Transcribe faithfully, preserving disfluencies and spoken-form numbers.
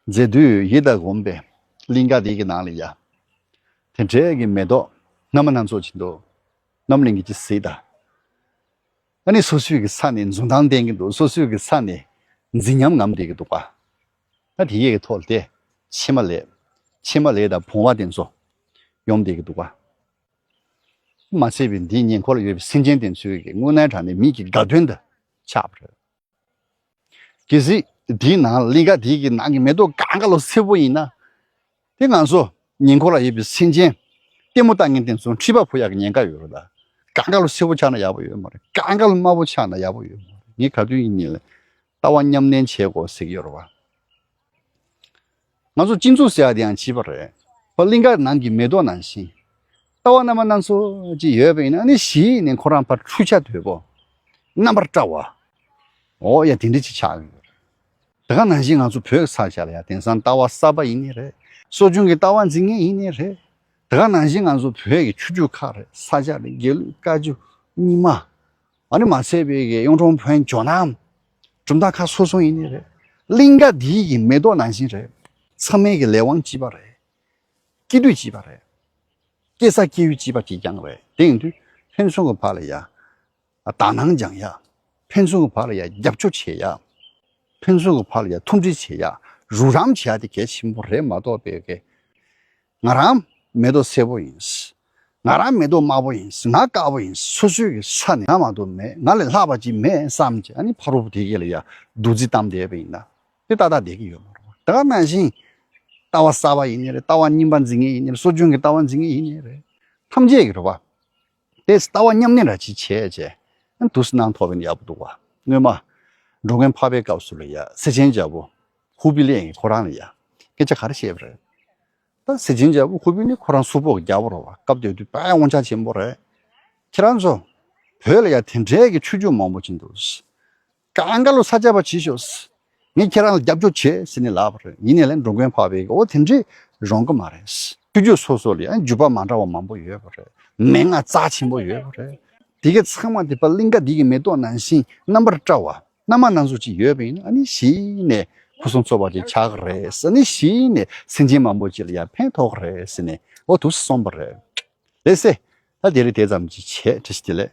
མཛེས་སྡུག་ཡིད་དང་འོང་པའི་གླིང་ག་འདི་གི་ནང་ལ་ཡ། དེ་འདྲའི་གི་མེ་ཏོག་སྣ་མ་སྣ་ཚོགས་ཅིག་འདུག་རྣམ་གླིང་གི་ཅི་སྲིད་ད། ཨ་ནི་སོ་སོའི་གི་ས་ནས་འཛུམ་མདངས་བསྟན་གྱི་འདུག་སོ་སོའི་གི་ས་ནས་མཛེས་ཉམས་ངམ་བསྡད་ཀྱི་འདུག་པ། ད་དེ་ཡས་ཀྱི་ཐོག་ལ་དེ་ཕྱེ་མ་ལེབ། ཕྱེ་མ་ལེབ་དང་བུང་བ་དེ་ཚོ་ཡོམ་བསྡད་ཀྱི་འདུག་པ། མ་ཚད་པའི་འདིའི་ཉེ་འཁོར་ལ་ཡོད་པའི་སེམས་ཅན་དེ་ཚོའི་གི་དངོས་གནས་དྲང་གནས་མིག་གི་དགའ་སྟོན་དུ་ཆགས་པ་རེད། གལ་སྲིད་འདིའི་ནང་གླིང་ག་འདི་གི་ནང་གི་མེ་ཏོག་གང་ག་ལོ་སེར་པོ་ཡིན་ན། དེ་ང་ཚོ་ཉེ་འཁོར་ལ་ཡོད་པའི་སེམས་ཅན་ལྟད་མོ་ལྟ་མཁན་དེ་ཚོ་མཁྲིས་པ་ཕོག་ཡག་གི་ཉེན་ཁ་ཡོད་རེད་ད། གང་ག་ལོ་སེར་པོ་ཆགས་ན་ཡག་པོ་ཡོད་མ་རེད། གང་ག་ལོ་དམར་པོ་ཆགས་ན་ཡག་པོ་ཡོད་མ་རེད། ངས་ག་དུས་ཡིན་ནའི་ལྟ་བ་མཉམ་གནས་བྱེད་དགོས་ཟེར་གྱི་ཡོད་རེད་བ། ང་ཚོ་སྤྱི་ཚོགས་ཟེར་ཡག་དེ་ཡང་བྱིས་པ་རེད། ཕ་གླིང་ག་ནང་གི་མེ་ཏོག་ནང་བཞིན། ལྟ་བ་རྣམ་པ་སྣ་ཚོགས་ཅིག་ཡོད་པ་ཡིན་ན་ཨ་ནི་གཞི་ནས་ཁོ་རང་ཕར་འཁྲུལ་ཆ་དོད་པོ། རྣམ་པར་བཀྲ་བ། འོ་ཡ་དེ་འདྲ་ཅིག་ཆགས་ཡོད་རེད། དེ་ག་ནང་བཞིན་ང་ཚོ་བོད་ཀྱི་ས་ཆ་ལ་ཡ་དེང་སང་ལྟ་བ་གསར་པ་ཡིན་ནའི་རེད། སྲོལ་རྒྱུན་གྱི་ལྟ་བ་འཛིན་མཁན་ཡིན་ནའི་རེད། དེ་ག་ནང་བཞིན་ང་ཚོ་བོད་ཀྱི་ཆོས་བརྒྱུད་ཁག་རེད། ས་སྐྱ་རེད། དགེ་ལུགས། བཀའ་བརྒྱུད། རྙིང་མ། ཨ་ནི་མ་ཚད་པའི་གི་གཡུང་དྲུང་བོན། ཇོ་ནང་། གྲུབ་མཐའ་ཁག་སོ་སོ་ཡིན་ནའི་རེད། གླིང་ག་འདིའི་གི་མེ་ཏོག་ནང་བཞིན་རེད། ཚང་མའི་གི་ལས་དབང་གཅིག་པ་རེད། སྐྱེ་དུས་གཅིག་པ་རེད། སྐྱེ་ས་སྐྱེ་ཡུལ་གཅིག་པ་གཅིག་རྐྱང་རེད། དེ་ཡིན་དུས་ཕན་ཚུན་གྱི་བར་ལ་ཡ། དག་སྣང་སྦྱང་ཡ། ཕན་ཚུན་གྱི་བར་ལ་ཡ་རྒྱབ་སྐྱོར་བྱེད་ཡ། ཕན་ཚུན་གྱི་བར་ལ་ཡ་མཐུན་སྒྲིལ་བྱེད་ཡ། རོགས་རམ་བྱེད་ཡ་དེ་གལ་ཆེན་པོ་རེད་མ་གཏོགས་པའི་གི། ང་རང་མེ་ཏོག་སེར་པོ་ཡིན། ང་རང་མེ་ཏོག་དམར་པོ་ཡིན། ང་དཀར་པོ་ཡིན། སོ་སོའི་གི་ས་ནས་ང་མ་གཏོགས་མེད། ང་ལས་ལྷག་པ་ཅིག་མེད་བསམ་གྱི་ཨ་ནི་ཕ་རོལ་པོ་དེ་གས་ལ་ཡ་འདུ་འཛི་བཏང་བསྡད་པ་ཡིན་ན། དེ་ཏག་ཏག་བསྡད་ཀྱི་ཡོད་མ་རེད། ད་ག་ནང་བཞིན་ལྟ་བ་གསར་པ་ཡིན་ནའི་རེད། ལྟ་བ་རྙིང་པ་འཛིན་མཁན་ཡིན་ནའི་རེད། སྲོལ་རྒྱུན་གྱི་ལྟ་བ་འཛིན་མཁན་ཡིན་ནའི་རེད། ཐམས་ཅད་ཀྱི་རེད་བ། དེ་ལྟ་བ་མཉམ་གནས་ར་ཅིག་བྱས་བྱས། ཨ་དུས་སུ་གནང་ཐོབ་པ་ཡིན་ན་ཡག་པོ་འདུག་བ། སྔོན་མ་འགྲོ་མགོན་འཕགས་པའི་སྐབས་སུ་ལ་ཡ་སེ་ཆེན་རྒྱལ་པོ་ཧུ་པི་ལེ་ཡིས་ཁོ་རང་ལ་ཡ་སྐད་ཆ་ག་རེ་བཤད་པ་རེད། ད་སེ་ཆེན་རྒྱལ་པོ་ཧུ་པི་ནི་ཁོ་རང་སུ་པོ་གི་རྒྱལ་པོ་རེད་བ། སྐབས་དེ་དུས་དཔེ་དབང་ཆ་ཆེན་པོ་རེད། ཁྱེད་རང་ཚོ་བོད་ལ་ཡ་དེ་འདྲའི་གི་ཆོས་བརྒྱུད་མང་པོ་ཅིག་འདུག་གང་ག་ལོ་ས་སྐྱ་པ་བྱེད་ཤོག་ངས་ཁྱེད་རང་ལ་རྒྱབ་སྐྱོར་བྱེད་ཟེར་ནས་ལབ་པ་རེད། ཡིན་ནའི་ལན་འགྲོ་མགོན་འཕགས་པའི་གི་འོ་དེ་འདྲའི་རོང་གི་མ་རེད། ཆོས་བརྒྱུད་སོ་སོ་ལ་ཡང་བརྒྱུད་པ་མ་འདྲ་བ་མང་པོ་ཡོད་པ་རེད། མན་ངག་རྩ་ཆེན་པོ་ཡོད་པ་རེད། དེ་ག་ཚང་མ་དེ་པ་གླིང་ག་འདི་གི་མེ་ཏོག་ནང་བཞིན་རྣམ་པར་བཀྲ་བ། སྣ་མ་སྣ་ཚོགས་ཅིག་ཡོད་པ་ཡིན་ན་ཨ་ནི་གཞི་ནས་ཕུན་སུམ་ཚོགས་པ་ཅིག་ཆགས་ཀྱི་རེད། ཨ་ནི་གཞི་ནས་སེམས་ཅན་མང་པོ་ཅིག་ལ་ཡང་ཕན་ཐོགས་ཀྱི་རེད་ཟེར་ནས་འོ་དུས་སུ་སོང་པ་རེད། ལགས་སེ། ད་དེ་རིང་དེ་ཙམ་ཅིག་བྱས། བཀྲ་ཤིས་བདེ་ལེགས།